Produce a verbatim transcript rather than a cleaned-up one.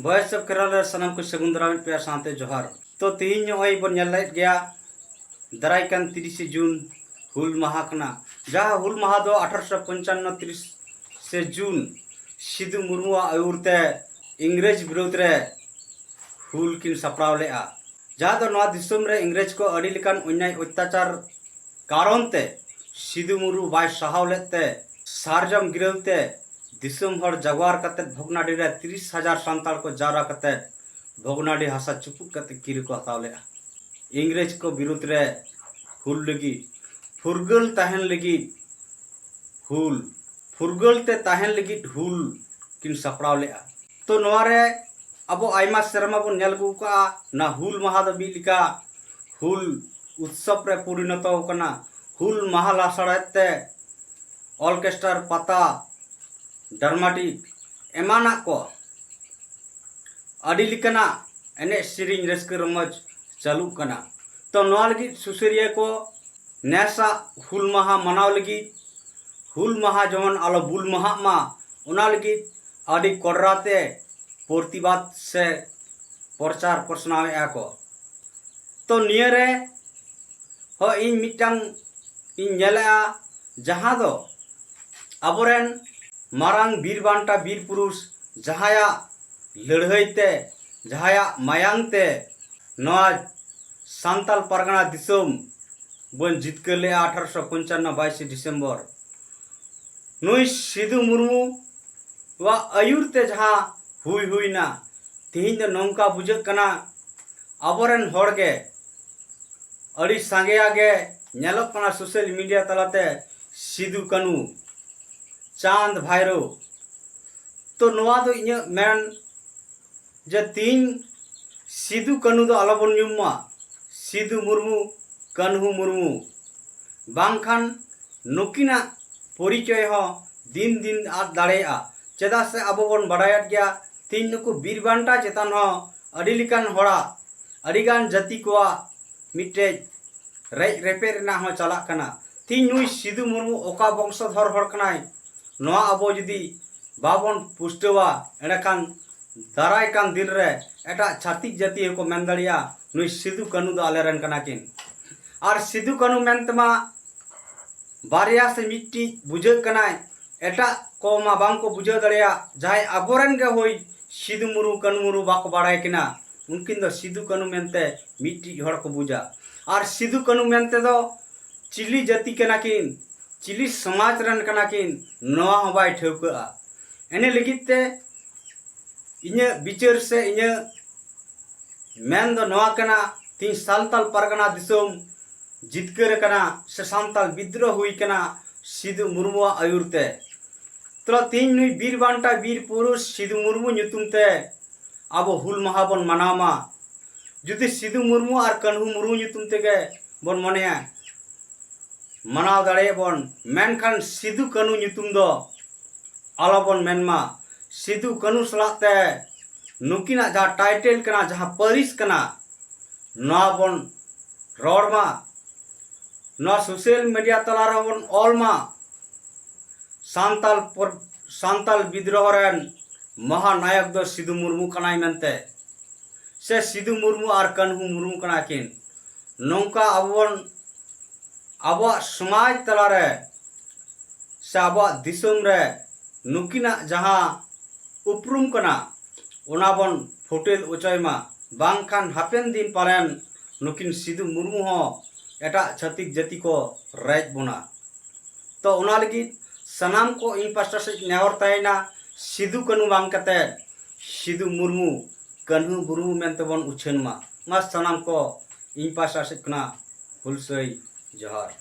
Voice of Kerala ᱨᱮ ᱥᱟᱱᱟᱢ ᱠᱚ ᱥᱟᱹᱜᱩᱱ ᱫᱟᱨᱟᱢᱮᱫ ᱯᱮᱭᱟ, ᱥᱟᱶᱛᱮ ᱡᱚᱦᱟᱨ᱾ ᱛᱚ, ᱛᱮᱦᱮᱧ ᱱᱚᱜᱼᱚᱭ ᱵᱚᱱ ᱧᱮᱞ ᱞᱮᱫ ᱜᱮᱭᱟ, ᱫᱟᱨᱟᱭ ᱠᱟᱱ ᱛᱤᱨᱤᱥᱮ ᱡᱩᱱ ᱦᱩᱞ ᱢᱟᱦᱟ ᱠᱟᱱᱟ, ᱡᱟᱦᱟᱸ ᱦᱩᱞ ᱢᱟᱦᱟ ᱫᱚ ᱟᱴᱷᱟᱨᱚᱥᱚ ᱯᱚᱧᱪᱟᱱᱱᱚ ᱛᱤᱨᱤᱥᱮ ᱡᱩᱱ ᱥᱤᱫᱩ ᱢᱩᱨᱢᱩᱣᱟᱜ ᱟᱹᱭᱩᱨ ᱛᱮ ᱤᱝᱨᱮᱡᱽ ᱵᱤᱨᱩᱫᱽ ᱨᱮ ᱦᱩᱞ ᱠᱤᱱ ᱥᱟᱯᱲᱟᱣ ᱞᱮᱫᱼᱟ, ᱡᱟᱦᱟᱸ ᱫᱚ ᱱᱚᱣᱟ ᱫᱤᱥᱚᱢ ᱨᱮ ᱤᱝᱨᱮᱡᱽ ᱠᱚ ᱟᱹᱰᱤ ᱞᱮᱠᱟᱱ ᱚᱱᱭᱟᱭ ᱚᱛᱛᱟᱪᱟᱨ ᱠᱟᱨᱚᱱ ᱛᱮ ᱥᱤᱫᱩ ᱢᱩᱨᱢᱩ ᱵᱟᱭ ᱥᱟᱦᱟᱣ ᱞᱮᱫ ᱛᱮ ᱥᱟᱨᱡᱚᱢ ᱜᱤᱨᱟᱹᱣ ᱛᱮ ᱫᱤᱥᱚᱢ ᱦᱚᱲ ᱡᱟᱜᱣᱟᱨ ᱠᱟᱛᱮ ᱵᱷᱚᱜᱽᱱᱟᱰᱤ ᱨᱮ ᱛᱤᱨᱤᱥ ᱦᱟᱡᱟᱨ ᱥᱟᱱᱛᱟᱲ ᱠᱚ ᱡᱟᱣᱨᱟ ᱠᱟᱛᱮ ᱵᱷᱚᱜᱽᱱᱟᱰᱤ ᱦᱟᱥᱟ ᱪᱩᱯᱩᱫ ᱠᱟᱛᱮ ᱠᱤᱨᱟᱹ ᱠᱚ ᱦᱟᱛᱟᱣ ᱞᱮᱫᱼᱟ᱾ ᱤᱝᱨᱮᱡᱽ ᱠᱚ ᱵᱤᱨᱩᱫᱽ ᱨᱮ ᱦᱩᱞ ᱞᱟᱹᱜᱤᱫ, ᱯᱷᱩᱨᱜᱟᱹᱞ ᱛᱟᱦᱮᱱ ᱞᱟᱹᱜᱤᱫ ᱦᱩᱞ, ᱯᱷᱩᱨᱜᱟᱹᱞ ᱛᱮ ᱛᱟᱦᱮᱱ ᱞᱟᱹᱜᱤᱫ ᱦᱩᱞ ᱠᱤᱱ ᱥᱟᱯᱲᱟᱣ ᱞᱮᱫᱼᱟ᱾ ᱛᱚ, ᱱᱚᱣᱟ ᱨᱮ ᱟᱵᱚ ᱟᱭᱢᱟ ᱥᱮᱨᱢᱟ ᱵᱚᱱ ᱧᱮᱞ ᱟᱹᱜᱩ ᱠᱟᱜᱼᱟ, ᱚᱱᱟ ᱦᱩᱞ ᱢᱟᱦᱟ ᱫᱚ ᱢᱤᱫ ᱞᱮᱠᱟ ᱦᱩᱞ ᱩᱛᱥᱚᱵ ᱨᱮ ᱯᱚᱨᱤᱱᱚᱛᱚ ᱟᱠᱟᱱᱟ᱾ ᱦᱩᱞ ᱢᱟᱦᱟ ᱞᱟᱥᱟᱲᱦᱮᱫ ᱛᱮ ᱚᱨᱠᱮᱥᱴᱟᱨ, ᱯᱟᱛᱟ, ᱰᱨᱟᱢᱟᱴᱤᱠ ᱮᱢᱟᱱᱟᱜ ᱠᱚ ᱟᱹᱰᱤ ᱞᱮᱠᱟᱱᱟᱜ ᱮᱱᱮᱡ ᱥᱮᱨᱮᱧ ᱨᱟᱹᱥᱠᱟᱹ ᱨᱚᱢᱚᱡᱽ ᱪᱟᱹᱞᱩᱜ ᱠᱟᱱᱟ᱾ ᱛᱚ, ᱱᱚᱣᱟ ᱞᱟᱹᱜᱤᱫ ᱥᱩᱥᱟᱹᱨᱤᱭᱟᱹ ᱠᱚ ᱱᱮᱥᱟᱜ ᱦᱩᱞ ᱢᱟᱦᱟ ᱢᱟᱱᱟᱣ ᱞᱟᱹᱜᱤᱫ ᱦᱩᱞ ᱢᱟᱦᱟ ᱡᱮᱢᱚᱱ ᱟᱞᱚ ᱵᱩᱞ ᱢᱟᱦᱟᱜ ᱢᱟ, ᱚᱱᱟ ᱞᱟᱹᱜᱤᱫ ᱟᱹᱰᱤ ᱠᱚᱰᱨᱟ ᱛᱮ ᱯᱨᱚᱛᱤᱵᱟᱫ ᱥᱮ ᱯᱨᱚᱪᱟᱨ ᱯᱟᱥᱱᱟᱣᱮᱫᱼᱟ ᱠᱚ᱾ ᱛᱚ, ᱱᱤᱭᱟᱹ ᱨᱮ ᱦᱚᱸ ᱤᱧ ᱢᱤᱫᱴᱟᱝ ᱤᱧ ᱧᱮᱞᱮᱜᱼᱟ, ᱡᱟᱦᱟᱸ ᱫᱚ ᱟᱵᱚᱨᱮᱱ ᱢᱟᱨᱟᱝ ᱵᱤᱨ ᱵᱟᱱᱴᱟ ᱵᱤᱨ ᱯᱩᱨᱩᱥ, ᱡᱟᱦᱟᱸᱭᱟᱜ ᱞᱟᱹᱲᱦᱟᱹᱭ ᱛᱮ, ᱡᱟᱦᱟᱸᱭᱟᱜ ᱢᱟᱭᱟᱝ ᱛᱮ ᱱᱚᱣᱟ ᱥᱟᱱᱛᱟᱞ ᱯᱟᱨᱜᱟᱱᱟ ᱫᱤᱥᱚᱢ ᱵᱚᱱ ᱡᱤᱛᱠᱟᱹᱨ ᱞᱮᱜᱼᱟ ᱟᱴᱷᱟᱨᱚᱥᱚ ᱯᱚᱧᱪᱟᱱᱱᱚ ᱵᱟᱭᱤᱥᱮ ᱰᱤᱥᱮᱢᱵᱚᱨ᱾ ᱱᱩᱭ ᱥᱤᱫᱩ ᱢᱩᱨᱢᱩᱣᱟᱜ ᱟᱹᱭᱩᱨ ᱛᱮ ᱡᱟᱦᱟᱸ ᱦᱩᱭ ᱦᱩᱭᱱᱟ, ᱛᱮᱦᱮᱧ ᱫᱚ ᱱᱚᱝᱠᱟ ᱵᱩᱡᱷᱟᱹᱜ ᱠᱟᱱᱟ, ᱟᱵᱚᱨᱮᱱ ᱦᱚᱲ ᱜᱮ ᱟᱹᱰᱤ ᱥᱟᱸᱜᱮᱭᱟᱜ ᱜᱮ ᱧᱮᱞᱚᱜ ᱠᱟᱱᱟ ᱥᱳᱥᱟᱞ ᱢᱤᱰᱤᱭᱟ ᱛᱟᱞᱟᱛᱮ ᱥᱤᱫᱩ ᱠᱟᱹᱱᱩ, ᱪᱟᱸᱫᱽ ᱵᱷᱟᱭᱨᱳ᱾ ᱛᱚ, ᱱᱚᱣᱟ ᱫᱚ ᱤᱧᱟᱹᱜ ᱢᱮᱱ ᱡᱮ ᱛᱤᱦᱤᱧ ᱥᱤᱫᱩ ᱠᱟᱹᱱᱩ ᱫᱚ ᱟᱞᱚᱵᱚᱱ ᱧᱩᱢ ᱢᱟ, ᱥᱤᱫᱩ ᱢᱩᱨᱢᱩ, ᱠᱟᱹᱱᱦᱩ ᱢᱩᱨᱢᱩ, ᱵᱟᱝᱠᱷᱟᱱ ᱱᱩᱠᱤᱱᱟᱜ ᱯᱚᱨᱤᱪᱚᱭ ᱦᱚᱸ ᱫᱤᱱ ᱫᱤᱱ ᱟᱫ ᱫᱟᱲᱮᱭᱟᱜᱼᱟ᱾ ᱪᱮᱫᱟᱜ ᱥᱮ ᱟᱵᱚ ᱵᱚᱱ ᱵᱟᱰᱟᱭᱮᱫ ᱜᱮᱭᱟ, ᱛᱤᱦᱤᱧ ᱱᱩᱠᱩ ᱵᱤᱨ ᱵᱟᱱᱴᱟ ᱪᱮᱛᱟᱱ ᱦᱚᱸ ᱟᱹᱰᱤ ᱞᱮᱠᱟᱱ ᱦᱚᱲᱟᱜ, ᱟᱹᱰᱤᱜᱟᱱ ᱡᱟᱹᱛᱤ ᱠᱚᱣᱟᱜ ᱢᱤᱫᱴᱮᱡ ᱨᱮᱡ ᱨᱮᱯᱮᱡ ᱨᱮᱱᱟᱜ ᱦᱚᱸ ᱪᱟᱞᱟᱜ ᱠᱟᱱᱟ᱾ ᱛᱤᱦᱤᱧ ᱱᱩᱭ ᱥᱤᱫᱩ ᱢᱩᱨᱢᱩ ᱚᱠᱟ ᱵᱚᱝᱥᱚᱫᱷᱚᱨ ᱦᱚᱲ ᱠᱟᱱᱟᱭ, ᱱᱚᱣᱟ ᱟᱵᱚ ᱡᱩᱫᱤ ᱵᱟᱵᱚᱱ ᱯᱩᱥᱴᱟᱹᱣᱟ, ᱮᱸᱰᱮᱠᱷᱟᱱ ᱫᱟᱨᱟᱭ ᱠᱟᱱ ᱫᱤᱱ ᱨᱮ ᱮᱴᱟᱜ ᱪᱷᱟᱹᱛᱤᱠ ᱡᱟᱹᱛᱤ ᱦᱚᱸᱠᱚ ᱢᱮᱱ ᱫᱟᱲᱮᱭᱟᱜᱼᱟ, ᱱᱩᱭ ᱥᱤᱫᱩ ᱠᱟᱹᱱᱩ ᱫᱚ ᱟᱞᱮ ᱨᱮᱱ ᱠᱟᱱᱟ ᱠᱤᱱ᱾ ᱟᱨ ᱥᱤᱫᱩ ᱠᱟᱹᱱᱩ ᱢᱮᱱᱛᱮᱢᱟ ᱵᱟᱨᱭᱟ ᱥᱮ ᱢᱤᱫᱴᱤᱡ ᱵᱩᱡᱷᱟᱹᱜ ᱠᱟᱱᱟᱭ, ᱮᱴᱟᱜ ᱠᱚ ᱢᱟ ᱵᱟᱝ ᱠᱚ ᱵᱩᱡᱷᱟᱹᱣ ᱫᱟᱲᱮᱭᱟᱜ᱾ ᱡᱟᱦᱟᱸᱭ ᱟᱵᱚᱨᱮᱱ ᱜᱮ ᱦᱩᱭ ᱥᱤᱫᱩ ᱢᱩᱨᱢᱩ, ᱠᱟᱹᱱᱩ ᱢᱩᱨᱢᱩ ᱵᱟᱠᱚ ᱵᱟᱲᱟᱭ ᱠᱤᱱᱟ, ᱩᱱᱠᱤᱱ ᱫᱚ ᱥᱤᱫᱩ ᱠᱟᱹᱱᱩ ᱢᱮᱱᱛᱮ ᱢᱤᱫᱴᱤᱡ ᱦᱚᱲ ᱠᱚ ᱵᱩᱡᱟ᱾ ᱟᱨ ᱥᱤᱫᱩ ᱠᱟᱹᱱᱩ ᱢᱮᱱᱛᱮ ᱫᱚ ᱪᱤᱞᱤ ᱡᱟᱹᱛᱤ ᱠᱟᱱᱟ ᱠᱤᱱ, ᱪᱤᱞᱤ ᱥᱚᱢᱟᱡᱽ ᱨᱮᱱ ᱠᱟᱱᱟ ᱠᱤᱱ, ᱱᱚᱣᱟ ᱦᱚᱸ ᱵᱟᱭ ᱴᱷᱟᱹᱣᱠᱟᱹᱜᱼᱟ᱾ ᱮᱱᱮ ᱞᱟᱹᱜᱤᱫ ᱛᱮ ᱤᱧᱟᱹᱜ ᱵᱤᱪᱟᱹᱨ ᱥᱮ ᱤᱧᱟᱹᱜ ᱢᱮᱱ ᱫᱚ ᱱᱚᱣᱟ ᱠᱟᱱᱟ, ᱛᱤᱦᱤᱧ ᱥᱟᱱᱛᱟᱞ ᱯᱟᱨᱜᱟᱱᱟ ᱫᱤᱥᱚᱢ ᱡᱤᱛᱠᱟᱹᱨ ᱟᱠᱟᱱᱟ ᱥᱮ ᱥᱟᱱᱛᱟᱞ ᱵᱤᱫᱽᱨᱳᱦ ᱦᱩᱭ ᱠᱟᱱᱟ ᱥᱤᱫᱩ ᱢᱩᱨᱢᱩᱣᱟᱜ ᱟᱹᱭᱩᱨ ᱛᱮ᱾ ᱛᱚ ᱛᱤᱦᱤᱧ ᱱᱩᱭ ᱵᱤᱨ ᱵᱟᱱᱴᱟ ᱵᱤᱨ ᱯᱩᱨᱩᱥ ᱥᱤᱫᱩ ᱢᱩᱨᱢᱩ ᱧᱩᱛᱩᱢ ᱛᱮ ᱟᱵᱚ ᱦᱩᱞ ᱢᱟᱦᱟ ᱵᱚᱱ ᱢᱟᱱᱟᱣ ᱢᱟ᱾ ᱡᱩᱫᱤ ᱥᱤᱫᱩ ᱢᱩᱨᱢᱩ ᱟᱨ ᱠᱟᱹᱱᱦᱩ ᱢᱩᱨᱢᱩ ᱧᱩᱛᱩᱢ ᱛᱮᱜᱮ ᱵᱚᱱ ᱢᱚᱱᱮᱭᱟ, ᱢᱟᱱᱟᱣ ᱫᱟᱲᱮᱭᱟᱜ ᱵᱚᱱ, ᱢᱮᱱᱠᱷᱟᱱ ᱥᱤᱫᱩ ᱠᱟᱹᱱᱦᱩ ᱧᱩᱛᱩᱢ ᱫᱚ ᱟᱞᱚ ᱵᱚᱱ ᱢᱮᱱ ᱢᱟ᱾ ᱥᱤᱫᱩ ᱠᱟᱹᱱᱦᱩ ᱥᱟᱞᱟᱜ ᱛᱮ ᱱᱩᱠᱤᱱᱟᱜ ᱡᱟᱦᱟᱸ ᱴᱟᱭᱴᱮᱞ ᱠᱟᱱᱟ, ᱡᱟᱦᱟᱸ ᱯᱟᱹᱨᱤᱥ ᱠᱟᱱᱟ, ᱱᱚᱣᱟ ᱵᱚᱱ ᱨᱚᱲ ᱢᱟ, ᱱᱚᱣᱟ ᱥᱳᱥᱟᱞ ᱢᱤᱰᱤᱭᱟ ᱛᱟᱞᱟ ᱨᱮᱦᱚᱸ ᱵᱚᱱ ᱚᱞ ᱢᱟ᱾ ᱥᱟᱱᱛᱟᱞ ᱯᱚᱨ-, ᱥᱟᱱᱛᱟᱞ ᱵᱤᱫᱽᱨᱳᱦᱚ ᱨᱮᱱ ᱢᱚᱦᱟᱱᱟᱭᱚᱠ ᱫᱚ ᱥᱤᱫᱩ ᱢᱩᱨᱢᱩ ᱠᱟᱱᱟᱭ ᱢᱮᱱᱛᱮ, ᱥᱮ ᱥᱤᱫᱩ ᱢᱩᱨᱢᱩ ᱟᱨ ᱠᱟᱹᱱᱦᱩ ᱢᱩᱨᱢᱩ ᱠᱟᱱᱟ ᱠᱤᱱ᱾ ᱱᱚᱝᱠᱟ ᱟᱵᱚ ᱵᱚᱱ, ᱟᱵᱚᱣᱟᱜ ᱥᱚᱢᱟᱡᱽ ᱛᱟᱞᱟᱨᱮ ᱥᱮ ᱟᱵᱚᱣᱟᱜ ᱫᱤᱥᱚᱢ ᱨᱮ ᱱᱩᱠᱤᱱᱟᱜ ᱡᱟᱦᱟᱸ ᱩᱯᱨᱩᱢ ᱠᱟᱱᱟ, ᱚᱱᱟ ᱵᱚᱱ ᱯᱷᱩᱴᱮᱞ ᱚᱪᱚᱭ ᱢᱟ, ᱵᱟᱝᱠᱷᱟᱱ ᱦᱟᱯᱮᱱ ᱫᱤᱱ ᱯᱟᱞᱮᱱ ᱱᱩᱠᱤᱱ ᱥᱤᱫᱩ ᱢᱩᱨᱢᱩ ᱦᱚᱸ ᱮᱴᱟᱜ ᱪᱷᱟᱹᱛᱤᱠ ᱡᱟᱹᱛᱤ ᱠᱚ ᱨᱮᱡ ᱵᱚᱱᱟ᱾ ᱛᱚ ᱚᱱᱟ ᱞᱟᱹᱜᱤᱫ ᱥᱟᱱᱟᱢ ᱠᱚ ᱤᱧ ᱯᱟᱥᱴᱟ ᱥᱮᱫ ᱱᱮᱦᱚᱨ ᱛᱟᱦᱮᱱᱟ, ᱥᱤᱫᱩ ᱠᱟᱹᱱᱦᱩ ᱵᱟᱝ ᱠᱟᱛᱮ ᱥᱤᱫᱩ ᱢᱩᱨᱢᱩ, ᱠᱟᱹᱱᱦᱩ ᱢᱩᱨᱢᱩ ᱢᱮᱱᱛᱮ ᱵᱚᱱ ᱩᱪᱷᱟᱹᱱ ᱢᱟ᱾ ᱢᱟ ᱥᱟᱱᱟᱢ ᱠᱚ ᱤᱧ ᱯᱟᱥᱴᱟ ᱥᱮᱫ ᱠᱷᱚᱱᱟᱜ ᱦᱩᱞᱥᱟᱹᱭ ᱡᱚᱦᱟᱨ᱾